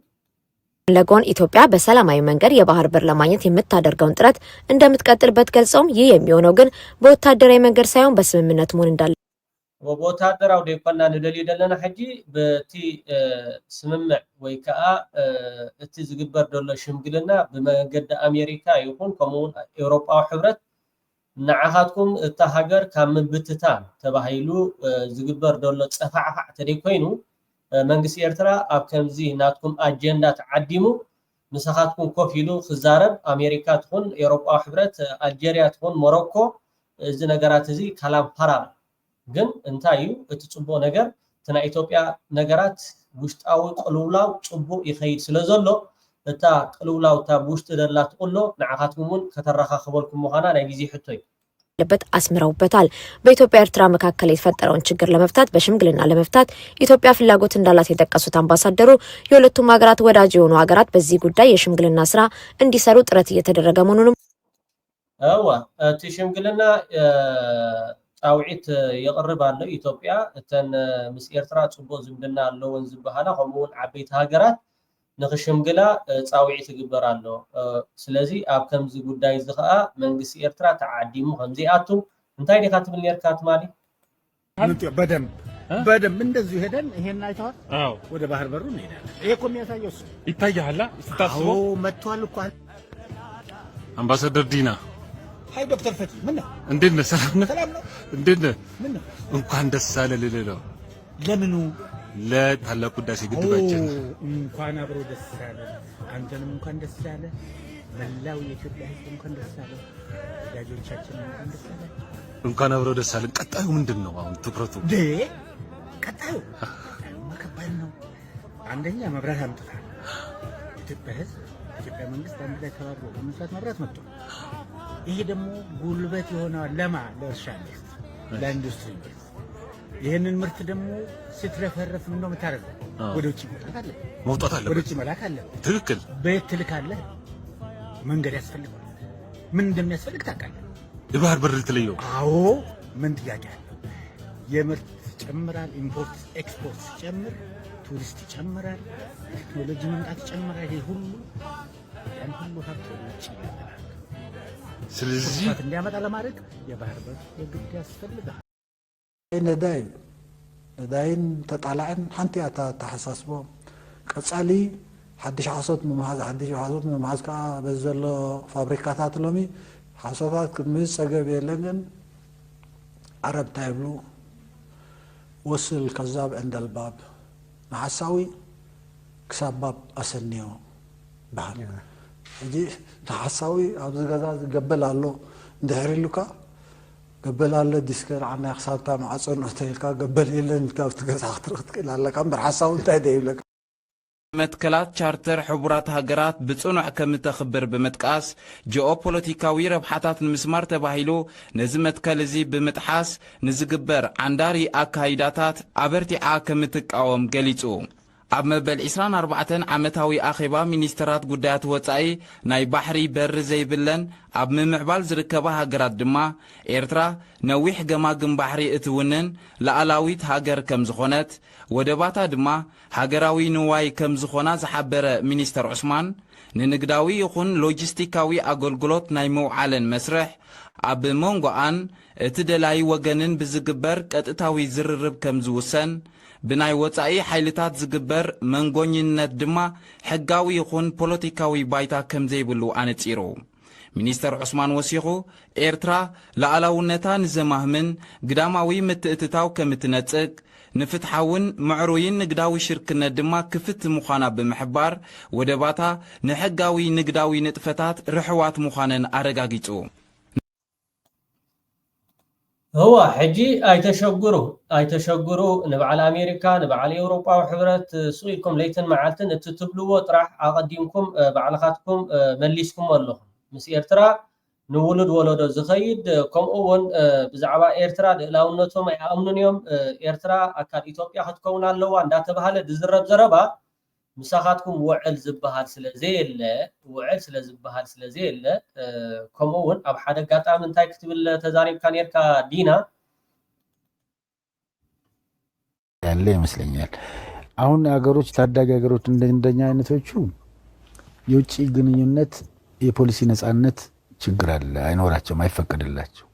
ለጎን ኢትዮጵያ በሰላማዊ መንገድ የባህር በር ለማግኘት የምታደርገውን ጥረት እንደምትቀጥልበት ገልጸውም ይህ የሚሆነው ግን በወታደራዊ መንገድ ሳይሆን በስምምነት መሆን እንዳለ ወታደራዊ ደይኮና ንደልዩ ዘለና ሕጂ በቲ ስምምዕ ወይ ከዓ እቲ ዝግበር ዘሎ ሽምግልና ብመንገዲ ኣሜሪካ ይኹን ከምኡውን ኤውሮጳዊ ሕብረት ንዓኻትኩም እታ ሃገር ካብ ምብትታን ተባሂሉ ዝግበር ዘሎ ጸፋዕፋዕ ተደይኮይኑ፣ መንግስቲ ኤርትራ ኣብ ከምዚ ናትኩም ኣጀንዳ ተዓዲሙ ምሳኻትኩም ኮፍ ኢሉ ክዛረብ፣ ኣሜሪካ ትኹን ኤውሮጳዊ ሕብረት፣ ኣልጀርያ ትኹን ሞሮኮ፣ እዚ ነገራት እዚ ካላም ፓራር። ግን እንታይ እዩ እቲ ጽቡቕ ነገር? እቲ ናይ ኢትዮጵያ ነገራት ውሽጣዊ ቅልውላው ጽቡቕ ይኸይድ ስለ ዘሎ፣ እታ ቅልውላው እታ ብውሽጢ ደላ ትቕሎ ንዓኻትኩም እውን ከተረኻኽበልኩም ምዃና ናይ ግዜ ሕቶ እዩ። ለበት ኣስምረውበታል። በኢትዮጵያ ኤርትራ መካከል የተፈጠረውን ችግር ለመፍታት በሽምግልና ለመፍታት ኢትዮጵያ ፍላጎት እንዳላት የጠቀሱት አምባሳደሩ የሁለቱም ሀገራት ወዳጅ የሆኑ ሀገራት በዚህ ጉዳይ የሽምግልና ስራ እንዲሰሩ ጥረት እየተደረገ መሆኑንም እወ እቲ ሽምግልና ጻውዒት የቕርብ ኣሎ። ኢትዮጵያ እተን ምስ ኤርትራ ጽቡቕ ዝምድና ኣለወን ዝበሃላ ከምኡ እውን ዓበይቲ ሃገራት ንኽሽምግላ ጻውዒት ይግበር ኣሎ። ስለዚ ኣብ ከምዚ ጉዳይ እዚ ኸኣ መንግስቲ ኤርትራ ተዓዲሙ ከምዘይኣቱ እንታይ ዲኻ ትብል ነርካ ትማሊ? በደንብ በደንብ እንደዚሁ ሄደን ይሄን አይተዋል። ወደ ባህር በሩ እንሄዳለን። ይሄ እኮ የሚያሳየው እሱ ይታያል። ስታስቦ መጥቷል እኮ። አምባሳደር ዲና ሀይ ዶክተር ፈቲ ምን ነው? እንዴት ነህ? ሰላም ነህ? ሰላም ነው። እንዴት ነህ? ምን ነው? እንኳን ደስ አለ ልልህ ነው። ለምኑ? ለታላቁ ህዳሴ ግድባችን እንኳን አብሮ ደስ አለ። አንተንም እንኳን ደስ አለ። መላው የኢትዮጵያ ህዝብ እንኳን ደስ አለ። ወዳጆቻችን እንኳን ደስ አለ። እንኳን አብሮ ደስ አለን። ቀጣዩ ምንድን ነው አሁን ትኩረቱ? ደ ቀጣዩ ቀጣዩማ ከባድ ነው። አንደኛ መብራት አምጥታል። ኢትዮጵያ ህዝብ ኢትዮጵያ መንግስት አንድ ላይ ተባብሮ በመስራት መብራት መጥቷል። ይሄ ደግሞ ጉልበት የሆነዋል ለማ ለእርሻ ምርት ለኢንዱስትሪ ምርት ይህንን ምርት ደግሞ ስትረፈረፍ ምን ነው የምታደርገው? ወደ ውጭ መውጣት አለ መውጣት አለ ወደ ውጭ መላክ አለ። ትክክል። በየት ትልካለህ? መንገድ ያስፈልገዋል። ምን እንደሚያስፈልግ ታውቃለህ? የባህር በር ልትለየው? አዎ። ምን ጥያቄ አለ? የምርት ይጨምራል። ኢምፖርት ኤክስፖርት ሲጨምር ቱሪስት ይጨምራል። ቴክኖሎጂ መምጣት ይጨምራል። ይሄ ሁሉ ያን ሁሉ ሀብት ወደ ውጭ ይመጣል። ስለዚህ እንዲያመጣ ለማድረግ የባህር በር የግድ ያስፈልጋል። ነዳይ ነዳይን ተጣላዕን ሓንቲ ኣታ ተሓሳስቦ ቀጻሊ ሓድሽ ሓሶት ምምሃዝ ሓድሽ ሓሶት ምምሃዝ ከዓ በዚ ዘሎ ፋብሪካታት ሎሚ ሓሶታት ክምዝ ጸገብ የለን ግን ዓረብ እንታይ ይብሉ ወስል ከዛብ ዕንደልባብ ንሓሳዊ ክሳብ ባብ ኣሰንዮ ይበሃል። ሕጂ ንሓሳዊ ኣብዚ ገዛ እዚ ገበል ኣሎ እንድሕር ኢሉካ ገበል ኣሎ ዲስከ ንዓና ክሳብታ ማዕጾ ንእቶ ኢልካ ገበል የለን ኢልካ ኣብቲ ገዛ ክትርኢ ክትክእል ኣለካ እምበር ሓሳዊ እንታይ ደ ይብለካ። መትከላት ቻርተር ሕቡራት ሃገራት ብጽኑዕ ከም እተኽብር ብምጥቃስ ጂኦፖለቲካዊ ረብሓታት ንምስማር ተባሂሉ ነዚ መትከል እዚ ብምጥሓስ ንዝግበር ዓንዳሪ ኣካይዳታት ኣበርቲዓ ከም እትቃወም ገሊጹ። ኣብ መበል ዕስራን ኣርባዕተን ዓመታዊ ኣኼባ ሚኒስተራት ጉዳያት ወጻኢ ናይ ባሕሪ በሪ ዘይብለን ኣብ ምምዕባል ዝርከባ ሃገራት ድማ ኤርትራ ነዊሕ ገማግም ባሕሪ እትውንን ላኣላዊት ሃገር ከም ዝኾነት ወደባታ ድማ ሃገራዊ ንዋይ ከም ዝኾና ዝሓበረ ሚኒስተር ዑስማን ንንግዳዊ ይኹን ሎጂስቲካዊ ኣገልግሎት ናይ ምውዓለን መስርሕ ኣብ መንጎኣን እቲ ደላይ ወገንን ብዝግበር ቀጥታዊ ዝርርብ ከም ዝውሰን ብናይ ወጻኢ ሓይልታት ዝግበር መንጎኝነት ድማ ሕጋዊ ይኹን ፖለቲካዊ ባይታ ከም ዘይብሉ ኣነጺሩ። ሚኒስተር ዑስማን ወሲኹ ኤርትራ ላኣላውነታ ንዘማህምን ግዳማዊ ምትእትታው ከም እትነጽግ ንፍትሓውን ምዕሩይን ንግዳዊ ሽርክነት ድማ ክፍት ምዃና ብምሕባር ወደባታ ንሕጋዊ ንግዳዊ ንጥፈታት ርሕዋት ምዃነን ኣረጋጊጹ። እዋ ሕጂ ኣይተሸግሩ ኣይተሸግሩ ንበዓል ኣሜሪካ ንበዓል ኤውሮጳዊ ሕብረት ሱቕ ኢልኩም ለይትን መዓልትን እቲ ትብልዎ ጥራሕ ኣቐዲምኩም ባዕልኻትኩም መሊስኩሞ ኣለኹም ምስ ኤርትራ ንውሉድ ወለዶ ዝኸይድ ከምኡ እውን ብዛዕባ ኤርትራ ልእላውነቶም ኣይኣምኑን እዮም ኤርትራ ኣካል ኢትዮጵያ ክትከውን ኣለዋ እንዳተባሃለ ዝዝረብ ዘረባ ምሳኻትኩም ውዕል ዝበሃል ስለ ዘየለ ውዕል ስለ ዝበሃል ስለ ዘየለ ከምኡ እውን ኣብ ሓደ ኣጋጣሚ እንታይ ክትብል ተዛሪብካ ነርካ ዲና ያለ ይመስለኛል። አሁን ሀገሮች ታዳጊ ሀገሮች እንደኛ አይነቶቹ የውጭ ግንኙነት የፖሊሲ ነጻነት ችግር አለ፣ አይኖራቸውም፣ አይፈቀድላቸው።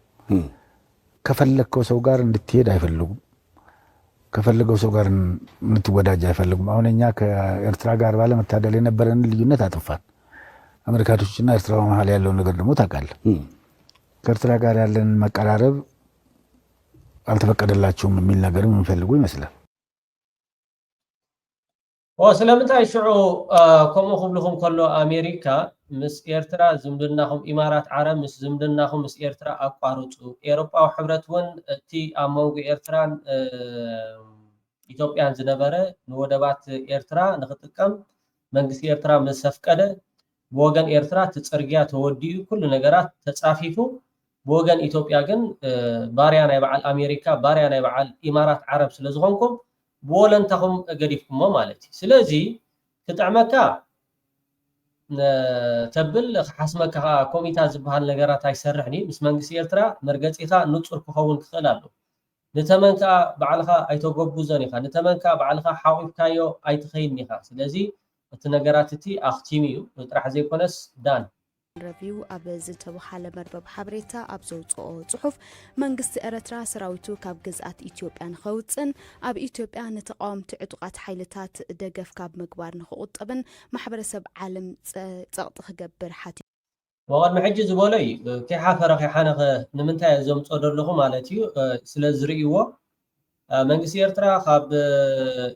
ከፈለግከው ሰው ጋር እንድትሄድ አይፈልጉም። ከፈለገው ሰው ጋር እንድትወዳጅ አይፈልጉም። አሁን እኛ ከኤርትራ ጋር ባለመታደል የነበረን ልዩነት አጥፋን። አሜሪካኖችና ኤርትራ መሀል ያለውን ነገር ደግሞ ታውቃለህ። ከኤርትራ ጋር ያለን መቀራረብ አልተፈቀደላቸውም የሚል ነገርም የሚፈልጉ ይመስላል። ኦ ስለምንታይ ሽዑ ከምኡ ክብልኹም ከሎ ኣሜሪካ ምስ ኤርትራ ዝምድናኹም፣ ኢማራት ዓረብ ምስ ዝምድናኹም ምስ ኤርትራ ኣቋርፁ፣ ኤሮጳዊ ሕብረት እውን እቲ ኣብ መንጎ ኤርትራን ኢትዮጵያን ዝነበረ ንወደባት ኤርትራ ንክጥቀም መንግስቲ ኤርትራ ምስ ኣፍቀደ፣ ብወገን ኤርትራ እቲ ፅርግያ ተወዲኡ፣ ኩሉ ነገራት ተፃፊፉ፣ ብወገን ኢትዮጵያ ግን ባርያ ናይ በዓል ኣሜሪካ፣ ባርያ ናይ በዓል ኢማራት ዓረብ ስለዝኾንኩም ብወለንታኹም ገዲፍኩሞ ማለት እዩ። ስለዚ ክጥዕመካ ተብል፣ ክሓስመካ ከዓ ኮሚታ ዝበሃል ነገራት ኣይሰርሕን እዩ። ምስ መንግስቲ ኤርትራ መርገፂኻ ንፁር ክኸውን ክኽእል ኣሎ። ንተመን ከዓ ባዕልኻ ኣይተጎብዞን ኢኻ፣ ንተመን ከዓ ባዕልኻ ሓቑፍካዮ ኣይትኸይድን ኢኻ። ስለዚ እቲ ነገራት እቲ ኣኽቲሙ እዩ ጥራሕ ዘይኮነስ ዳን ረቪው ኣብ ዝተብሃለ መርበብ ሓበሬታ ኣብ ዘውፅኦ ፅሑፍ መንግስቲ ኤረትራ ሰራዊቱ ካብ ግዝኣት ኢትዮጵያ ንኸውፅእን ኣብ ኢትዮጵያ ንተቃወምቲ ዕጡቃት ሓይልታት ደገፍ ካብ ምግባር ንክቁጠብን ማሕበረሰብ ዓለም ፀቅጢ ክገብር ሓቲቱ። ወቐድሚ ሕጂ ዝበሎ እዩ። ከይሓፈረ ከይሓነኸ ንምንታይ እየ ዘምፅኦ ዘለኹ ማለት እዩ። ስለ ዝርእይዎ መንግስቲ ኤርትራ ካብ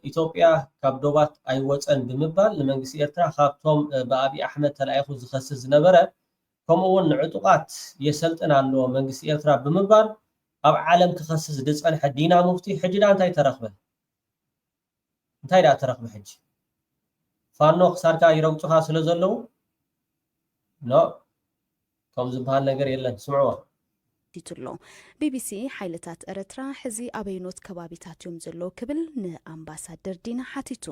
ኢትዮጵያ ካብ ዶባት ኣይወፀን ብምባል ንመንግስቲ ኤርትራ ካብቶም ብኣብይ ኣሕመድ ተላኢኹ ዝኸስስ ዝነበረ ከምኡ እውን ንዕጡቓት የሰልጥን ኣለዎ መንግስቲ ኤርትራ ብምባል ኣብ ዓለም ክኸስስ ዝፀንሐ ዲና ሙፍቲ ሕጂ ዳ እንታይ ተረኽበ? እንታይ ዳ ተረኽበ ሕጂ? ፋኖ ክሳድካ ይረግፁኻ ስለ ዘለዉ ኖ ከም ዝበሃል ነገር የለን። ስምዕዎ። ቲትሎ ቢቢሲ ሓይልታት ኤረትራ ሕዚ ኣበይኖት ከባቢታት እዮም ዘለዉ ክብል ንኣምባሳደር ዲና ሓቲቱ።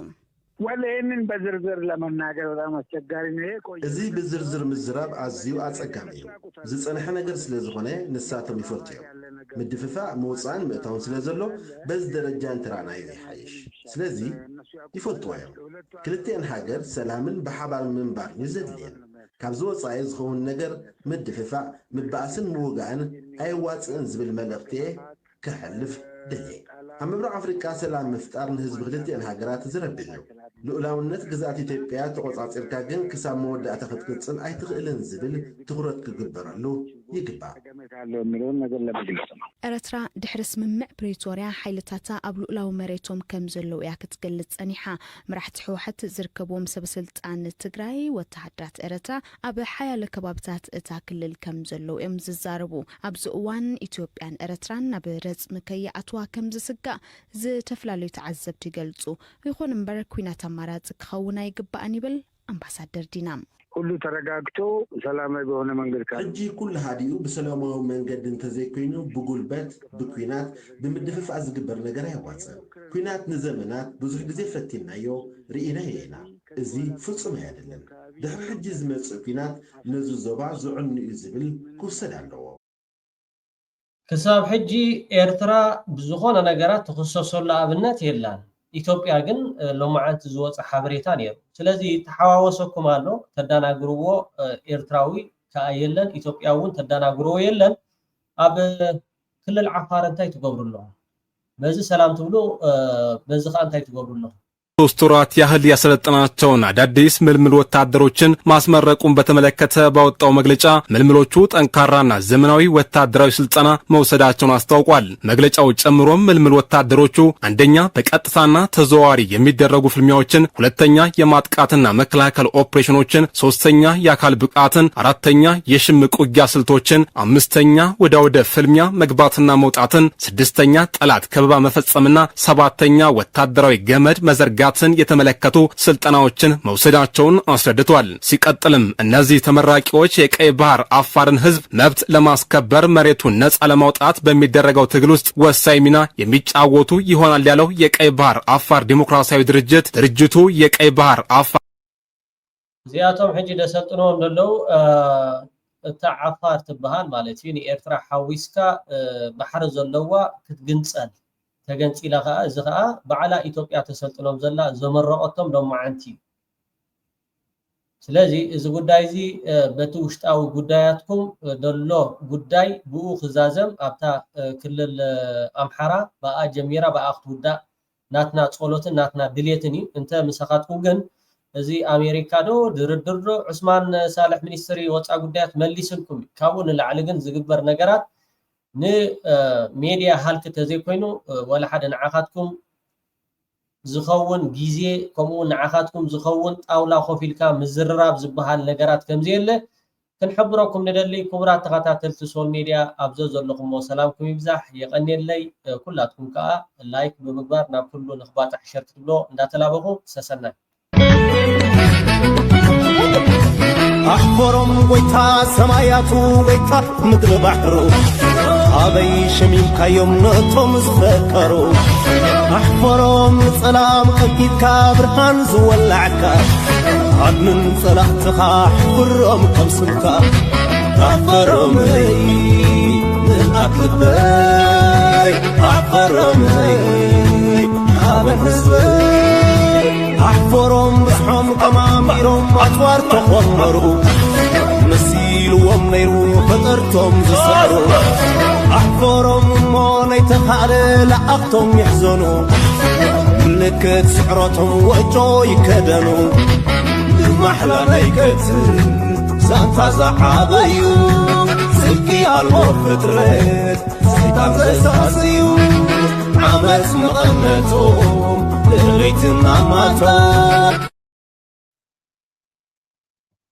ወል ይህንን በዝርዝር ለመናገር በጣም አስቸጋሪ ነው። ይሄ ቆይ እዚ ብዝርዝር ምዝራብ ኣዝዩ ኣጸጋሚ እዩ። ዝጸንሐ ነገር ስለ ዝኾነ ንሳቶም ይፈልጡ እዮም። ምድፍፋእ ምውጻእን ምእታውን ስለ ዘሎ በዚ ደረጃ እንተራእናዮ ይሓይሽ። ስለዚ ይፈልጥዎ እዮም። ክልቲኤን ሃገር ሰላምን ብሓባር ምንባርን እዩ ዘድልየን። ካብዚ ወጻኢ ዝኸውን ነገር ምድፍፋእ፣ ምባእስን ምውጋእን ኣየዋጽእን ዝብል መልእኽቲ እየ ከሕልፍ ደልየ። ኣብ ምብራቕ ኣፍሪቃ ሰላም ምፍጣር ንህዝቢ ክልቲኤን ሃገራት ዝረብሕ እዩ። ልኡላውነት ግዝኣት ኢትዮጵያ ተቖጻጺርካ ግን ክሳብ መወዳእታ ክትቅጽል ኣይትኽእልን ዝብል ትኹረት ክግበረሉ ይግባእ። ጠቀሜታ ያለው የሚለውን ነገር ለመግለጽ ነው። ኤረትራ ድሕሪ ስምምዕ ፕሪቶርያ ሓይልታታ ኣብ ልኡላዊ መሬቶም ከም ዘለዉ እያ ክትገልጽ ጸኒሓ። መራሕቲ ህወሓት ዝርከብዎም ሰበስልጣን ትግራይ ወተሃደራት ኤረትራ ኣብ ሓያለ ከባብታት እታ ክልል ከም ዘለዉ እዮም ዝዛረቡ። ኣብዚ እዋን ኢትዮጵያን ኤረትራን ናብ ረጽሚ ከይኣትዋ ከም ዝስጋእ ዝተፈላለዩ ተዓዘብቲ ይገልጹ። ይኹን እምበር ኲናት ኣማራጺ ክኸውን ኣይግባእን ይብል ኣምባሳደር ዲና። ሁሉ ተረጋግቶ ሰላማዊ በሆነ መንገድ ካለ ሕጂ ኩሉ ሃዲኡ ብሰላማዊ መንገዲ እንተዘይኮይኑ ብጉልበት፣ ብኲናት፣ ብምድፍፋእ ዝግበር ነገር ኣየዋጽእን። ኲናት ንዘመናት ብዙሕ ግዜ ፈቲንናዮ፣ ርኢናዮ ኢና። እዚ ፍጹም ኣየድልን። ድሕሪ ሕጂ ዝመጽእ ኲናት ነዚ ዞባ ዝዕኑ እዩ ዝብል ክውሰድ ኣለዎ። ክሳብ ሕጂ ኤርትራ ብዝኾነ ነገራት ትኽሰሰሉ ኣብነት የላን። ኢትዮጵያ ግን ሎማዓንቲ ዝወፀ ሓበሬታ ነይሩ። ስለዚ ተሓዋወሰኩም ኣሎ፣ ተዳናግርዎ ኤርትራዊ ከዓ የለን፣ ኢትዮጵያ እውን ተዳናግርዎ የለን። ኣብ ክልል ዓፋር እንታይ ትገብሩ ኣለኹም? በዚ ሰላም ትብሉ፣ በዚ ከዓ እንታይ ትገብሩ ኣለኹም? ሶስት ወራት ያህል ያሰለጠናቸውን አዳዲስ ምልምል ወታደሮችን ማስመረቁን በተመለከተ ባወጣው መግለጫ ምልምሎቹ ጠንካራና ዘመናዊ ወታደራዊ ስልጠና መውሰዳቸውን አስታውቋል። መግለጫው ጨምሮም ምልምል ወታደሮቹ አንደኛ በቀጥታና ተዘዋዋሪ የሚደረጉ ፍልሚያዎችን፣ ሁለተኛ የማጥቃትና መከላከል ኦፕሬሽኖችን፣ ሶስተኛ የአካል ብቃትን፣ አራተኛ የሽምቅ ውጊያ ስልቶችን፣ አምስተኛ ወደ አውደ ፍልሚያ መግባትና መውጣትን፣ ስድስተኛ ጠላት ከበባ መፈጸምና ሰባተኛ ወታደራዊ ገመድ መዘርጋትን የተመለከቱ ስልጠናዎችን መውሰዳቸውን አስረድቷል። ሲቀጥልም እነዚህ ተመራቂዎች የቀይ ባህር አፋርን ህዝብ መብት ለማስከበር መሬቱን ነጻ ለማውጣት በሚደረገው ትግል ውስጥ ወሳኝ ሚና የሚጫወቱ ይሆናል ያለው የቀይ ባህር አፋር ዲሞክራሲያዊ ድርጅት ድርጅቱ የቀይ ባህር አፋር እዚኣቶም ሕጂ ደሰልጥንዎም ዘለዉ እታ ዓፋር ትበሃል ማለት እዩ፣ ንኤርትራ ሓዊስካ ባሕሪ ዘለዋ ክትግንጸል ተገንጺላ ከኣ፣ እዚ ከኣ ባዕላ ኢትዮጵያ ተሰልጥኖም ዘላ ዘመረቐቶም ሎማዓንቲ እዩ። ስለዚ እዚ ጉዳይ እዚ በቲ ውሽጣዊ ጉዳያትኩም ደሎ ጉዳይ ብኡ ክዛዘም ኣብታ ክልል ኣምሓራ ብኣ ጀሚራ ብኣ ክትውዳእ ናትና ጸሎትን ናትና ድሌትን እዩ። እንተ ምሳኻትኩም ግን እዚ ኣሜሪካ ዶ ድርድር ዶ? ዑስማን ሳልሕ ሚኒስትሪ ወፃኢ ጉዳያት መሊስልኩም እዩ። ካብኡ ንላዕሊ ግን ዝግበር ነገራት ንሜድያ ሃልኪ ተዘይኮይኑ፣ ወላ ሓደ ንዓኻትኩም ዝኸውን ግዜ፣ ከምኡ እውን ንዓኻትኩም ዝኸውን ጣውላ ኮፍ ኢልካ ምዝርራብ ዝበሃል ነገራት ከምዘየለ ክንሕብረኩም ንደሊ። ክቡራት ተኸታተልቲ ሶል ሜድያ፣ ኣብ ዘዘለኹሞ ሰላምኩም ይብዛሕ፣ የቐንየለይ። ኩላትኩም ከኣ ላይክ ብምግባር ናብ ኩሉ ንኽባጻሕ ሸር ክትብሎ እንዳተላበኹ፣ ሰሰናይ። ኣሕፈሮም ጎይታ ሰማያቱ፣ ጎይታ ምድሪ ባሕሩ፣ ኣበይ ሸሚምካዮም ነቶም ዝፈጠሩ? ኣሕፈሮም ንጸላም ቀጊድካ ብርሃን ዝወላዕካ፣ ኣድንን ጸላእትኻ ኣሕፍሮም ከም ስምካ። ኣሕፈሮመይ ንኣክልበይ፣ ኣሕፈሮመይ ሓበን ህዝበይ። ኣሕፈሮም ብዝሖም ቀማሚሮም ኣጽዋር ተኾመሩ፣ መሲልዎም ነይሩ ፈጠርቶም ዝሰሩ። ኣሕፈሮም እሞ ነይተኻእለ ለኣኽቶም ይሕዘኑ፣ ምልክት ስዕረቶም ወጮ ይከደኑ። ንማሕላ ናይ ቀትር ዛንታ ዝዓበዩ፣ ጽድቂ ኣልቦ ፍጥረት ሰይጣን ዘሳስዩ። ዓመት መቐነቶም፣ ለይትን ኣማታ